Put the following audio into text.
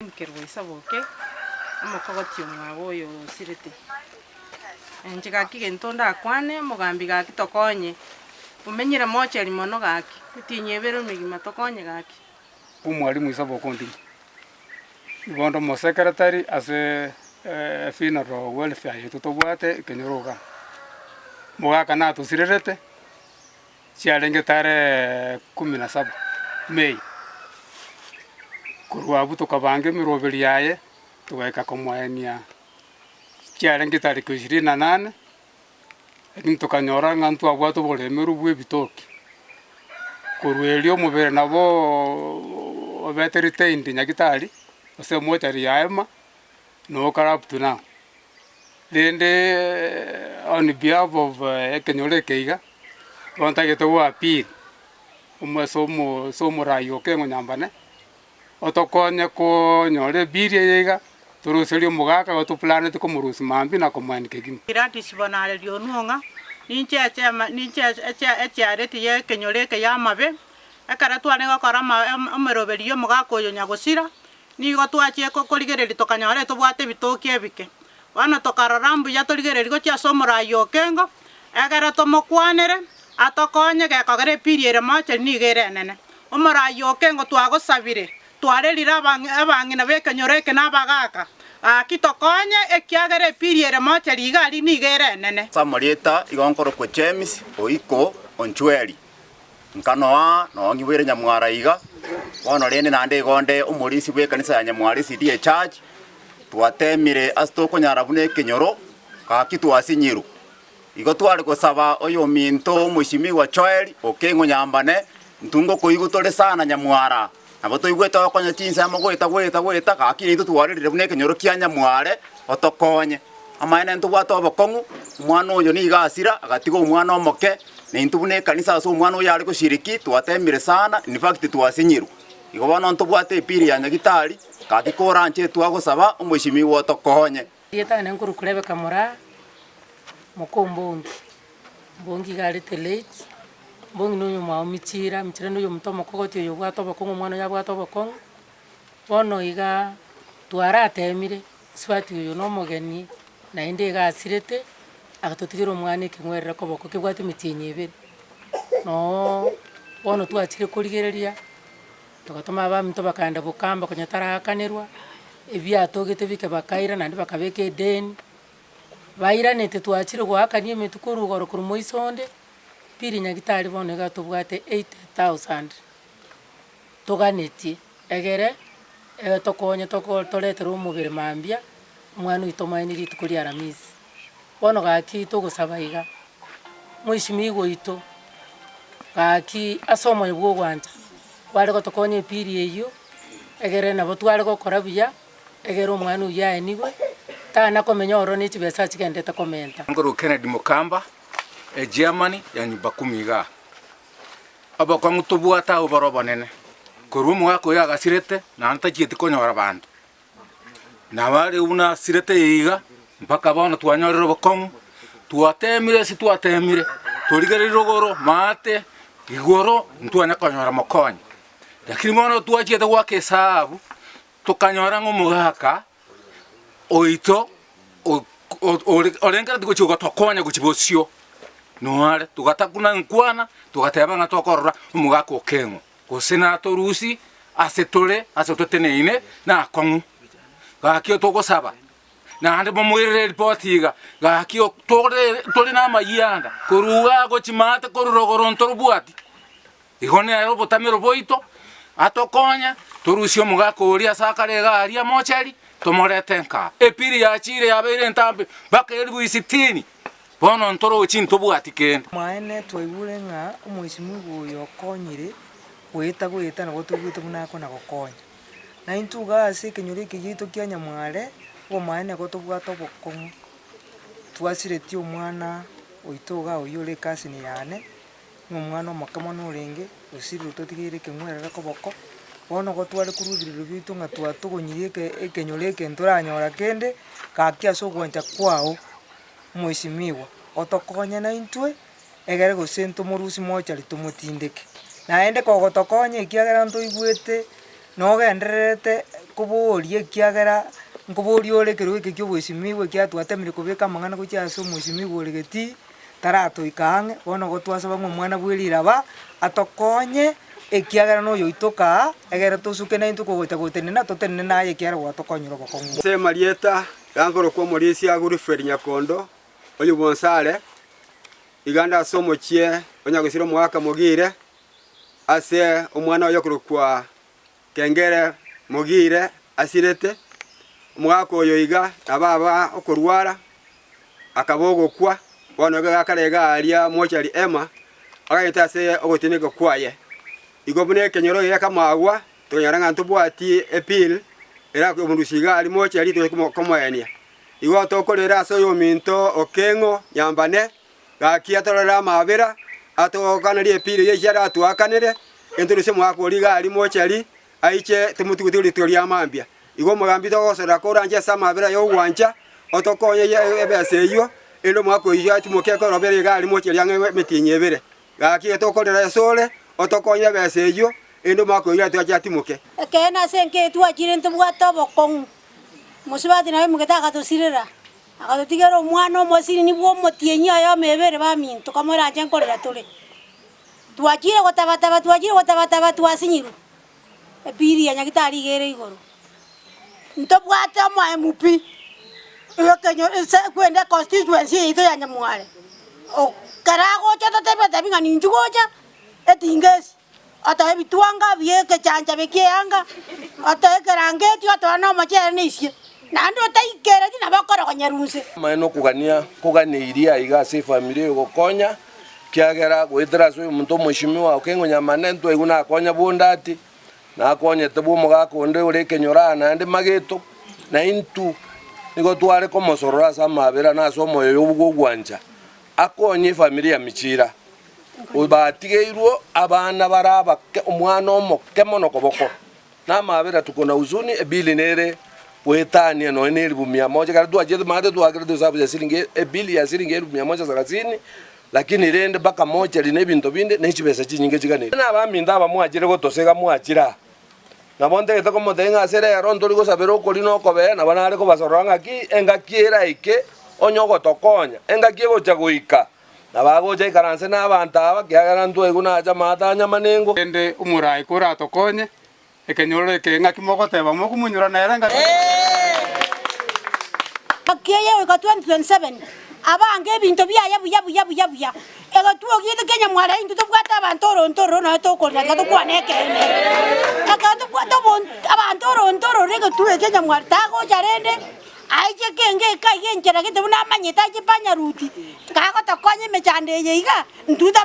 Nkerwa isaboke, omokogoti omwabo oyo osirete. Inche gaki gento ndakwane, omogambi gaki tokonye, omenyire mocheri mono gaki, etienyi ebere emegima tokonye gaki. Omwalimu isaboke ondimo, igo onde omosekeretari ase efuneral welfare yaito tobwate ekenyoro igaa. Omogaka natosirerete. Chiarenge tarehe kumi na saba Mei, korwa abwo tokabanga emeroberi yaye, togaika komoenia chiarenge tariki ishirini na nane, lakini tokanyora ng'a ntwabwate oboremeru bwa ebitoki. Korwa erio omobere nabo obete retained nyagetari, gose emochari ya Hema, nokare up to now. Rende on behalf of ekenyoro eke iga, bono ntagete go appeal ase omo ase omorai o Keng'o Nyambane, otokonye konyora ebill eye iga, toruserie omogaka igo toplaneti komorusia mambia na komoenia kegima. Gladys Bonareria Onwong'a, Ninche echema ninche eche echiareti ya ekenyoro eke ya amabe, ekero twarenge gokora ama emeroberi ya omogaka oyo nyagosira, Nigo twachia korigereria tokanyora etobwate ebitoki ebike. Bono tokarora mbuya torigererie gochia ase omoraai o kengo, egere tomokwanere, atokonye gekogera epiri ere mocheri nigo ere enene. Omoraai o kengo twagosabire, twarerire abang'ina b'ekenyoro eke na abagaaka, gaki tokonye, ekiagera epiri ere mocheri iga aria nigo ere enene. Ase amarieta igo nkorokwa James Oiko Onchweri. Nkanoa nong'iboire nyamwara iga, bono rende naende igo onde omorisia bw'ekanisa ya Nyamwara SDA Church, twatemire ase tokonyara buna ekenyoro, gaki twasinyirwe. Igo tware gosaba oyominto omoishimiwa Joel Okeng'o Nyambane, intwe ngokoigwa tore sana Nyamwara, nabo toigwete okonya chinsemo goeta goeta goeta, gaki naintwe twarerire buna ekenyoro kia Nyamware otokonye. Amaene ntobwate obokong'u, omwana oyo nigo asira, agatiga omwana omoke, na intwe buna ekanisa ase omwana oyo are goshiriki, twatemire sana, in fact twasinyirwe. Igo bono ntobwate epiri ya nyagitari, gaki koranche twagosaba omoishimiwa otokonye. Erieta rinde nkorokwa Rebecca Moraa, moka ombongi, mbongi iga arete late, mbongi na oyomwabo Michira, Michira na oyomonto omokogoti oyo obwate obokong'u omwana oyo abwate obokong'u, bono igaa twaratemire. Mosubati oyo nomogeni, naende iga asirete, agatotigera omwana ekeng'werere koboko kebwate emetienyi ebere. Nooo bono twachire korigereria, togatoma abaminto bakaenda bokamba konya taraakanerwa, ebiatogete bike bakaira naende bakabeka edeni, bairanete twachire goakania emetwe korwa igoro korwa moiso onde, pili nyagetari bono iga tobwate 80,000 toganetie. Egere tokonye toretere omobere mambia, omwana oito omoeni rituko ria Aramisi. Bono gaki togosaba iga, mweshimiwa oito, gaki ase omoyo bwa ogwancha, kware gotokonya epiri eyio, egere nabo tware gokora buya, egere omwana oyio aenigwe, tana komenya ororo ne chibesa achigendete komenta. Nkorwa Kennedy Mokamba, echairman ya nyumba kumi igaa. Obokong'u tobwate agwo bore obonene, korwa omogaka oyo agasirete, naende tachieti konyora abanto. Nabo are buna asirete iga, mpaka bono twanyorire obokong'u, twatemire ase twatemire, torigereria rogoro, maate, igoro, ntwanya konyora mokonyi. Lakini bono twachiete goaka esabu, tokanyora ng'a omogaka oito orengereretie gochia gotokonya gochia bosio, noare togatakuna nkwana, togateba ng'a tokorora omogaka okeng'o, gose natorusie ase tore ase toteneine nakong'u. Gaki togosaba, naende momoirere eripoti iga, gaki tore tore na amayianda, korwa igaa gochia maate korwa rogoro ntorobwati. Igo nere obotamero bwaito, atokonye torusie omogaka oria ase akare iga aria mocheri, tomorete nka. Epiri yachiire yabeire entambe mpaka elifu isitini, bono ntorochi ntobwati kende. Amaene twaigure ng'a omoisimigwa oyo okonyire goeta goeta nabo toigwete buna akona gokonya. Na intwe iga ase ekenyoro eke giaito kia Nyamware, obomaene nigo tobwate obokong'u, twasiretie omwana oito iga oyio ore ecousin yane, nomwana omoke mono orenge, osirire ototigeire ekeng'werere koboko, bono igo tware korwa ebirero biaito ng'a twatogonyire eke ekenyoro eke ntoranyora kende, gaki ase ogwancha kwao omwesimigwa, otokonye naintwe, egere gose ntomorusie mochari tomotindeke. Naende kogotokonya ekiagera ntoigwete, nogendererete. koboria ekiagera, nkoboria ore ekerogo eke kia obwesimigwa ekiagera twatemire kobeka amang'ana gochia ase omwesimigwa ore getii, taratoika ang'e, bono igo twasaba ng'a omwana bwe riraba, atokonye, ekiagera na oyoito kaa, egere tosuke naintwe kogocha gotenena, totenene naye ekiagera gwatokonyire obokong'u. Ase amarieta gankorokwa omorisia Wilfred Nyakondo, oyo bw'Onsare, iga nde ase omochie o Nyagusira omogaka Mogire, ase omwana oye okorokwa Kengere Mogire asirete, omogaka oyo iga nabo aba okorwara, akaba ogokwa, bono iga gakare iga aria mochari Emma, agachete ase ogotineka kwaye. Igo buna ekenyoro gekamagwa, tokanyora ng'a ntobwati ebill erakomorusia iga aria mochari toche komoenia. Igo tokorera ase oyominto Okeng'o Nyambane, Gaki atorore amabera, atokanerie epiiri eyio echiare atoakanere, entorusie omogaka oria iga aria mochari, aiche tomotugutie rituko ria mambia. Igo omogambi togosorora koranche ase amabera y'ogwancha, otokonye ebesa eyio, erinde omogaka oyio atimoke ekorobera iga aria mochari ang'e emetienyi ebere. Gaki tokorera asore, otokonye ebesa eyio, erinde omogaka oyio atoache atimoke. Ekeene ase enka eye twachire ntobwate obokong'u, mosubati naye omogete agatosirera. Agatotigera omwana omosinini bw'omotienyi oyomo ebere baminto, komoranche nkorera tore. Twachire gotaba-taba, twachire gotaba-taba, twasinyirwe. Ebill ya nyagetari iga ere igoro. Ntobwate omo MP ekenyo ase kwenda econstituency yaito ya Nyamware, ekero agocha totebe tebi ng'a ninchu gocha, etinga esi, otoe ebitwanga bia ekechanchabe kia eanga, otoe ekerangeti, otoe na omochere na esie, naende otaikereti nabo okorogonya runse. Amaene okogania nkoganeirie aiga ase efamiri eye gokonya, kiagera goetera ase oyomonto omweshimiwa Okengo Nyamane ntwaigwe nakonya bwondati, nakonyete bwa omogaka onde ore ekenyoro aa naende mageto, na intwe nigo tware komosorora ase amabera na ase omoyo oyo bwa ogwancha, akonye efamiri ya Michira. Batigeirwe abana bare abake, omwana omoke mono koboko, na amabera tuko na huzuni, ebili nere goetania nonya na elifu mia moja, ekero twachete maate twakerete esabu ya siringi ebili ya siringi elifu mia moja salasini, lakini rende mpaka mochari na ebinto binde ne chibesa chinyinge chiganetie. Na abaminto aba mwachire gotosega mwachire aa, nabo ntagete komotebia ng'a ase rero ntori gosabera okori na okobee, nabo nare kobasorora ng'aki engaki eraike onye ogotokonya, engaki egocha goika. Na bagocha ikaranse nabanto aba, ekiagera ntwaigwe nacha amato a nyamanengo. Rende omoraai koratokonye, ekenyororo eke ng'aki mogoteba mokomonyora nere ng'aki. Engaki eye goika 2027 abange ebinto biaye buya buya buya buya. Egetuo giaito kia Nyamware intwe tobwate abanto oronto ororo nonye tokorera tiga tokwane ekeene. Ekero tobwate abanto oronto ororo egetuo eke kia Nyamware tagocha rende. Aiche kenge eka iga enchera gete buna amanyete aiche panyaruti, kagotokonya emechando eye iga, intwe.